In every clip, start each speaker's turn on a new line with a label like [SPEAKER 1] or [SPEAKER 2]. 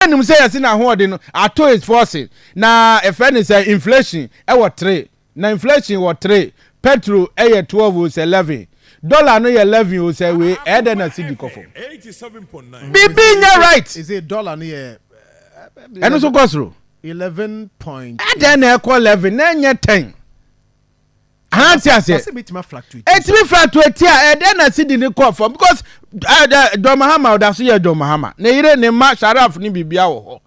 [SPEAKER 1] Nim sɛ yɛsi n'ahoɔden no ato is forcing na ɛfɛ ne sɛ inflation ɛwɔ 3 na inflation wɔ 3, petrol ɛyɛ 12 o sɛ 11, dollar no yɛ 11 o sɛ wei ɛyɛ na cedi kɔ fam, bibi nyɛ right.
[SPEAKER 2] Is it dollar no yɛ?
[SPEAKER 1] Ɛno nso kɔ soro.
[SPEAKER 2] 11 point.
[SPEAKER 1] Ɛdɛn na ɛkɔ 11 na ɛnyɛ 10 ahanti aseɛ?
[SPEAKER 2] Ɔsɛ bituma fluctuate.
[SPEAKER 1] Etimi fluctuate a, ɛdɛn na cedi ne kɔ fam? Because John Mahama ɔda so yɛ John Mahama, ne yere, ne ma Sharaf ne biribia wɔ hɔ.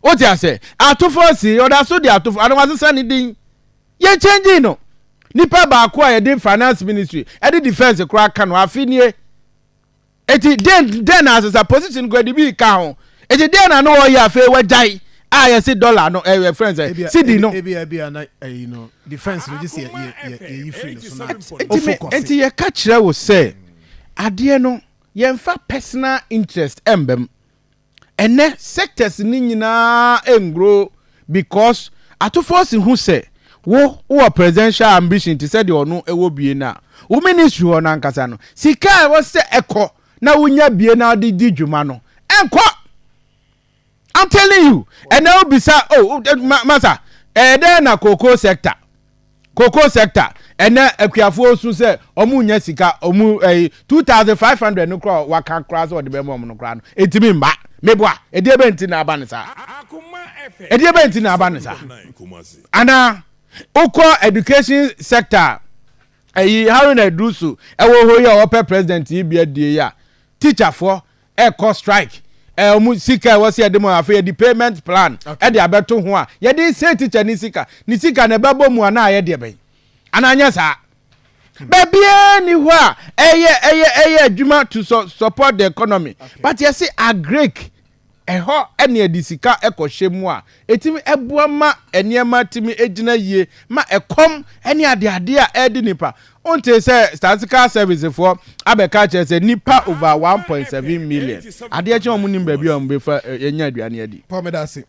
[SPEAKER 1] O ti ase atofo si ɔda so de atofo ana wasesa ne din yɛn change no. Nipa baako a yɛde Finance Ministry ɛde Defence koraa ka no afi nie. Eti den na asesa position kɔ de bi ka ho. Eti den na no wɔyɛ afei wɔgyae a yɛsi dollar no ɛyɛ friends ɛ cedi no.
[SPEAKER 2] Ebi na ɛyi no defence no gye sɛ yɛ yɛ yɛyi firi ne so na
[SPEAKER 1] Eti me eti yɛka kyerɛ wo sɛ adeɛ no yɛmfa personal interest ɛmbɛm. Ɛnɛ sectors ni nyinaa ɛngro because atofoɔ si ho sɛ wo wowɔ presidential ambition te sɛ deɛ ɔno ɛwɔ bie no a, wo ministry hɔ no ankasa no, sika a ɛwɔ sɛ ɛkɔ na wonya bie na wode di dwuma no ɛnkɔ. I'm telling you, ɛnɛ wobisa, oh, masa, ɛyɛ dɛn na cocoa sector ɛnɛ akuafoɔ su sɛ ɔmo nya sika, ɔmo ɛyi 2,500 no kora waka kora sɛ ɔde bɛma ɔmo no kora no etimi mba meboa. Ɛdeɛ bɛ nti na aba ne saa? Ɛdeɛ bɛ nti na aba ne saa? Anaa wokɔ education sector, ɛyi Haruna Iddrisu ɛwɔ hɔ yi a ɔpɛ president yi bi adie yi a, teacherfoɔ ɛkɔ strike. Ɔmo sika ɛwɔ sɛ yɛde mu, afei yɛde payment plan ɛde abɛto ho a yɛde se teacher ne sika ne sika na ɛbɛbɔ mu anaa yɛdeɛ bɛn anaa nyɛ saa. Baabiara ni hɔ a ɛyɛ adwuma to support the economy, but yɛsi agric ɛhɔ ɛne yɛde sika ɛkɔhyɛ mu a ɛtumi ɛboa ma nneɛma tumi gyina yie ma ɛkɔm ɛne adeade a ɛdi nipa. Wonte sɛ Statistical Service foɔ abɛka kyerɛ sɛ nipa over 1.7 million adeɛ kyɛn wɔn nim baabi a wɔn bɛfa ɛnya aduane adi.
[SPEAKER 2] Paul, medase.